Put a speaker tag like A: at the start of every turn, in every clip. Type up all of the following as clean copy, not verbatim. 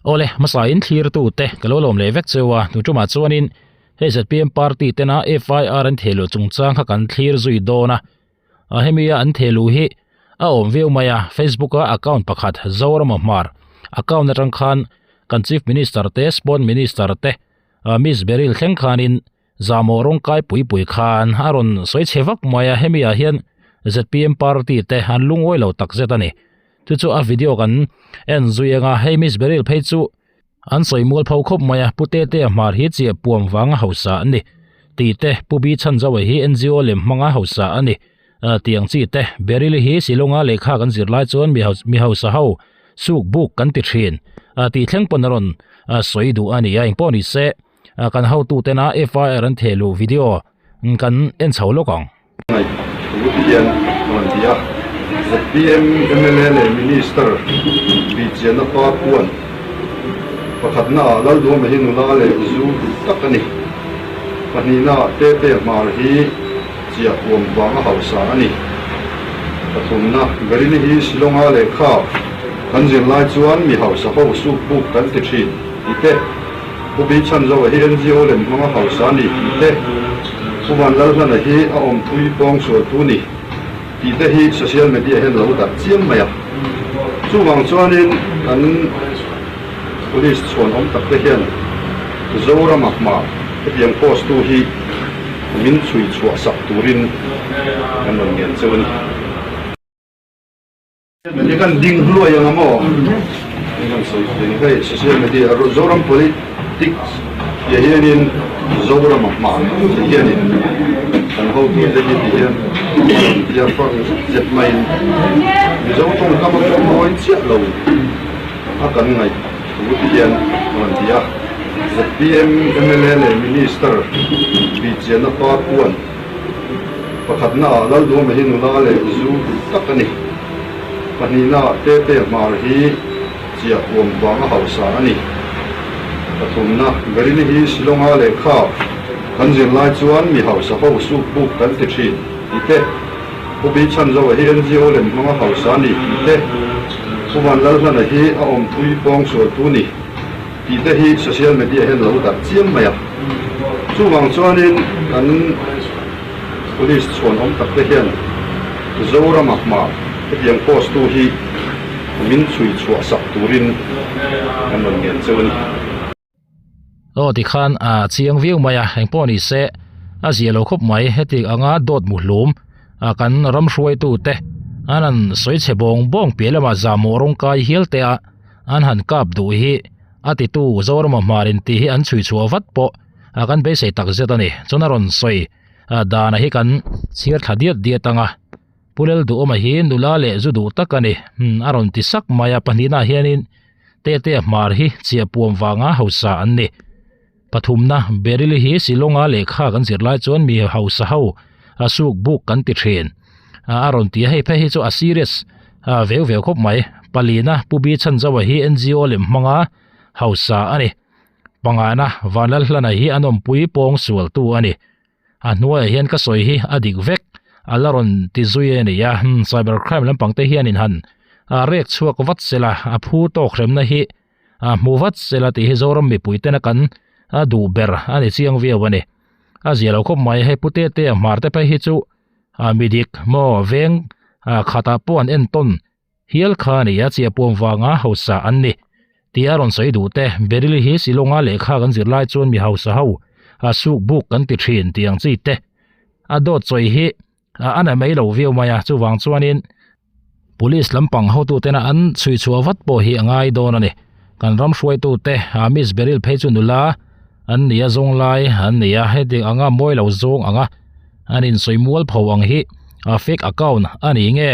A: Awle, hmasa in thlirtu te ka lo lawm leh vek cheu a, tu tumah chuanin hei zpm party tena FIR an thehluh chungchang kha kan thlir zui dawn a, a hemi a an thehluh hi a awm viau mai a, Facebook a account pakhat Zorama Hmar account atang khan kan Chief Minister te Sport Minister te Miss Beryl thleng khanin Zahmawh rawng kai pui pui khan a rawn sawi chhe vak mai a, hemi ah hian zpm party te an lungawi lo tak zet a ni. Chu chu a video kan en zui ang a, hei Miss Beryl phei chu an sawi mual pho khawp mai a, Pu Tetea hmar hi chiah puam vanga hausa a ni tih te, Pu Bi Chhanzaua hi NGO lem hmanga hausa a ni tih ang chi te, Beryl hi Shillong-a lehkha kan zir lai chuan mi hausa ho suk buk kan ti thin tih thleng pawn a rawn sawi duh a ni a, engpawh ni se. Kan hotutena FIR an theh luh video kan en chho lawk ang.
B: Ngaih thu ti hian a rawn ti a, zpm mla leh Minister bihchianna pa khuan pakhatna ah Lalduhawma hi nula leh zu duh tak a ni. Pahnihna ah Tete Hmar hi chiah huam vanga hausa a ni. Pathumna, Beryl hi Shillong-a lehkha kan zir lai chuan mi hausa ho suk buk kan ti thin tih te, Pu Bi Chhanzoa hi NGO lem hmanga hausa ni tih te, Pu Vanlalhlana hi a awmpui pawng sualtu ni tih te hi social media hian lo darh chiam mai a. Chuvang chuanin kan police chhuanawm tak te hian Zorama hma hetiang post tu hi min chhui chhuah sak turin kan rawn ngen cheu a ni. Media kan ding hluai ang a maw? Ni kan sawi thei ni hei social media Zoram politics tih hianin Zoram a hma tih hianin kan hotu te hi tih hian a rawn tia fang zet zet maiin Mizo tawngkam a pawh mawi chiah lo a kan ngaih thu ti hian a rawn ti a. Zpm mla leh Minister bihchianna pa khuan Pakhatna ah Lalduhawma hi nula leh zu duh tak a ni. Pahnihna ah Tete Hmar hi chiah huam vanga hausa a ni. Pathumna, Beryl hi Shillong-a lehkha kan zir lai chuan mi hausa ho suk buk kan ti thin tih te, Pu Bi Chhanzoa hi NGO lem hmanga hausa a ni tih te, Pu Vanlalhlana hi a awmpui pawng sualtu ni tih te hi social media hian lo darh chiam mai a. Chuvang chuanin kan police chhuanawm tak te hian Zorama hma hetiang post tu hi min chhui chhuah sak turin kan rawn ngen cheu a ni.
A: Aw tikhan a chiang viau mai a, engpawh ni se a zia lo khawp mai heti anga dawt muhlum a kan ram hruaitu te an han sawi chhe bawng bawng piah lamah zahmawh rawng kai hial te a an han kap duh hi a titu Zorama hmar in tih hi an chhui chhuah vat pawh a kan beisei tak zet a ni chuan a rawn sawi dana hi kan chhiar thla diat diat ang a Pu Lalduhawma hi nula leh zu duh tak a ni a rawn ti sak mai a pahnihna ah hianin Tete hmar hi chiah puam vanga hausa an ni pathumna Beryl hi Shillong-a lehkha kan zir lai chuan mi hausa ho a suk buk kan ti thin a rawn ti a hei phei hi chu a serious veu veu khawp mai palina Pu Bi Chhanzoa hi NGO lem hmanga hausa a ni pangana Vanlalhlana hi an awmpui pawng sualtu a ni a hnuaiah hian ka sawi hi a dik vek a la rawn ti zui a ni a cyber crime lampang te hianin han rek chhuak vat sela a phu tawk hremna hi a hmu vat sela tih hi Zoram mipui tena kan a duh ber a ni chiang viau a ni a zia lo khawp mai hei pute te a hmar te phei hi chu a midik maw veng khatah pawh an entawn hial kha a ni a chiah puam vanga hausa an ni tih a rawn sawi duh te Beryl hi Shillong-a lehkha kan zir lai chuan mi hausa ho a suk buk kan ti thin tih ang chi te a dawt chawi hi a na mai lo viau mai a chuvang chuanin police lampang hotutena an chhui chhuah vat pawh hi a ngai dawn a ni kan ram hruaitute a Miss Beryl phei chu nula an ni a zawng lai an ni a heti anga mawi lo zawng anga an insawi mual pho ang hi a fake account a ni nge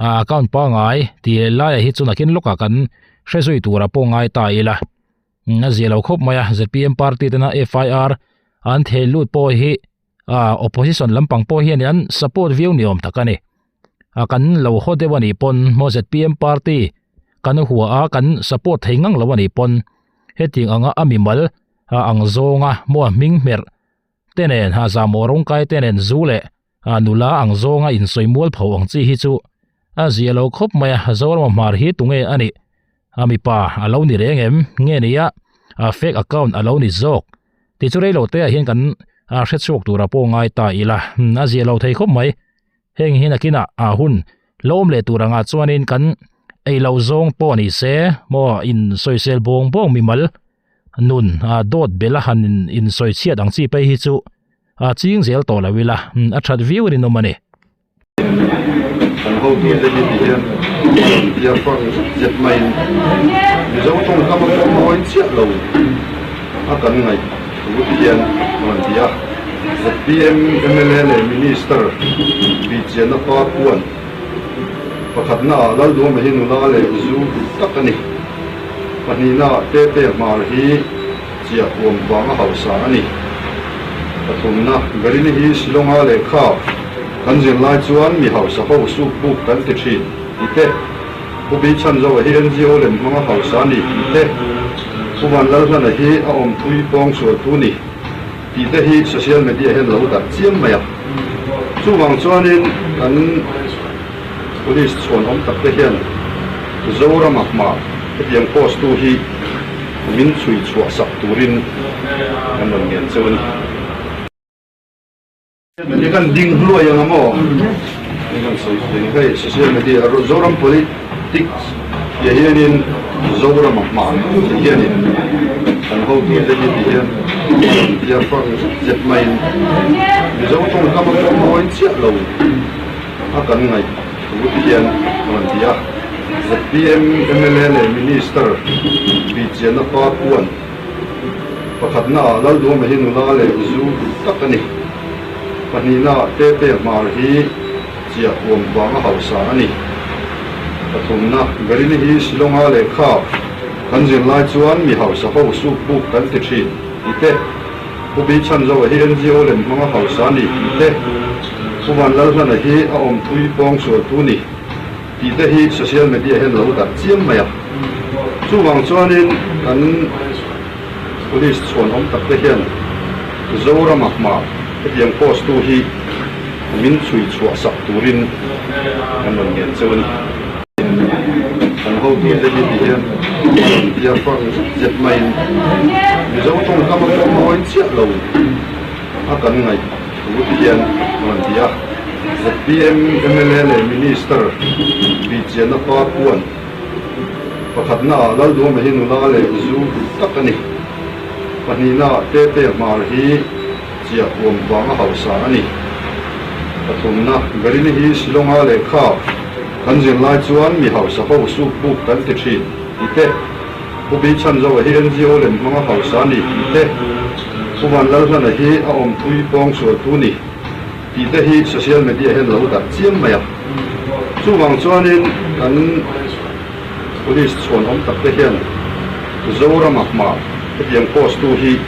A: a account pangai tih leh laiah hi chu nakin lawkah kan hre zui tura pawh ngai ta ila a zia lo khawp mai a zpm party tena FIR an theh lut pawh hi a opposition lampang pawh hian an support viau ni awm tak a ni a kan lo haw deuh a nih pawn maw zpm party kan hua a kan support thei ngang lo a nih pawn hetiang anga a mimal a ang zawnga maw a hming hmerh te nen a zahmawh rawng kai te nen zu leh a nula ang zawnga insawi mual pho ang chi hi chu a zia lo khawp mai a Zorama hmar hi tunge a nih. a mipa a lo ni reng em nge nia a fake account a lo ni zawk tih chu reilo te ah hian kan hre chhuak tura pawh ngai ta ila a zia lo thei khawp mai heng hi nakinah a hun lo awm leh tur angah chuanin kan ei loh zawng pawh ni se maw in sawisel bawng bawng mimal nun a dawt bel a han in sawi chhiat ang chi phei hi chu a ching zel tawh lo ila a that viau rinawm a ni.
B: Kan hotute hi ti hian a rawn tia fang zet maiin Mizo tawngkam a pawh mawi chiah lo a kan ngaih thu ti hian a rawn ti a. Zpm mla leh Minister Bihchianna pa kuan pakhatna ah Lalduhawma hi nula leh zu tak a ni. Pahnihna ah Tete Hmar hi chiah huam vanga hausa a ni. Pathumna, Baryli hi Shillong-a lehkha kan zir lai chuan mi hausa ho suk buk kan ti thin tih te, Pu Bi Chhanzoa hi NGO lem hmanga hausa a ni tih te, Pu Vanlalhlana hi a awmpui pawng sualtu ni tih te hi social media hian lo darh chiam mai a. Chuvang chuanin kan police chhuanawm tak te hian Zorama hma hetiang post tu hi min chhui chhuah sak turin kan rawn ngen cheu a ni. Ni kan ding hluai ang a maw? Ni kan sawi thei ni hei social media Zoram politics tih hianin Zorama hma tih hianin kan hotute hi ti hian a rawn tia fang zet maiin Mizo tawngkam a pawh mawi chiah lo a kan ngaih thu ti hian a rawn ti a. Zpm mla leh Minister Bihchianna pa kuan Pakhatna ah Lalduhawma hi nula leh zu tak a ni. Pahnihna ah Tete Hmar hi chiah huam vanga hausa a ni. Pathumna, Baryli hi Shillong-a lehkha kan zir lai chuan mi hausa ho suk buk kan ti thin tih te, Pu Bi Chhanzoa hi NGO lem hmanga hausa a ni tih te, Pu Vanlalhlana hi a awmpui pawng sualtu ni tih te hi social media hian lo darh chiam mai a. Chuvang chuanin kan police chhuanawm tak te hian Zorama hma hetiang post tu hi min chhui chhuah sak turin kan rawn ngen cheu a ni. Kan hotute hi ti hian a rawn tia fang zet maiin Mizo tawngkam a pawh mawi chiah lo a kan ngaih thu ti hian a rawn ti a. Zpm mla leh Minister Bihchianna pa kuan pakhatna ah Lalduhawma hi nula leh zu tak a ni. Pahnihna ah Tete Hmar hi chiah huam vanga hausa a ni. Pathumna, Baryli hi Shillong-a lehkha kan zir lai chuan mi hausa ho suk buk kan ti thin tih te, Pu Bi Chhanzoa hi NGO lem hmanga hausa a ni tih te, Pu Vanlalhlana hi a awmpui pawng sualtu ni tih te hi social media hian lo darh chiam mai a. Chuvang chuanin kan police chhuanawm tak te hian Zorama hma hetiang post tu hi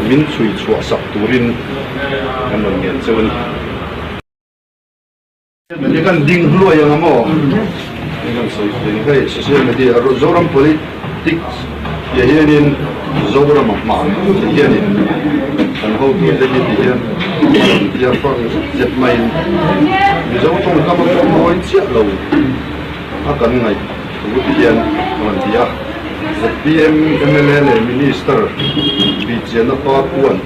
B: min chhui chhuah sak turin kan rawn ngen cheu a ni. Ni kan ding hluai ang a maw? Ni kan sawi thei ni hei social media Zoram politics tih hianin Zorama hma tih hianin kan hotute hi ti hian a rawn tia fang zet maiin Mizo tawngkam a pawh mawi chiah lo a kan ngaih thu ti hian a rawn ti a. Zpm mla leh Minister Bihchianna pa kuan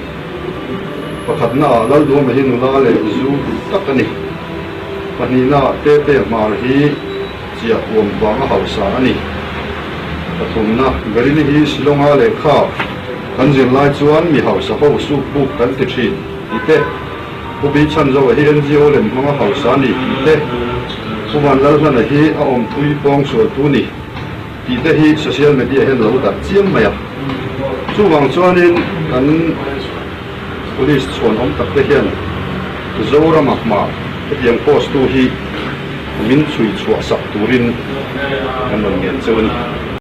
B: Pakhatna ah Lalduhawma hi nula leh zu tak a ni. Pahnihna ah Tete Hmar hi chiah huam vanga hausa a ni. Pathumna, Baryli hi Shillong-a lehkha kan zir lai chuan mi hausa ho suk buk kan ti thin tih te, Pu Bi Chhanzoa hi NGO lem hmanga hausa a ni tih te, Pu Vanlalhlana hi a awmpui pawng sualtu ni tih te hi social media hian lo darh chiam mai a. Chuvang chuanin kan police chhuanawm tak te hian Zorama hma hetiang post tu hi min chhui chhuah sak turin kan rawn ngen cheu a ni.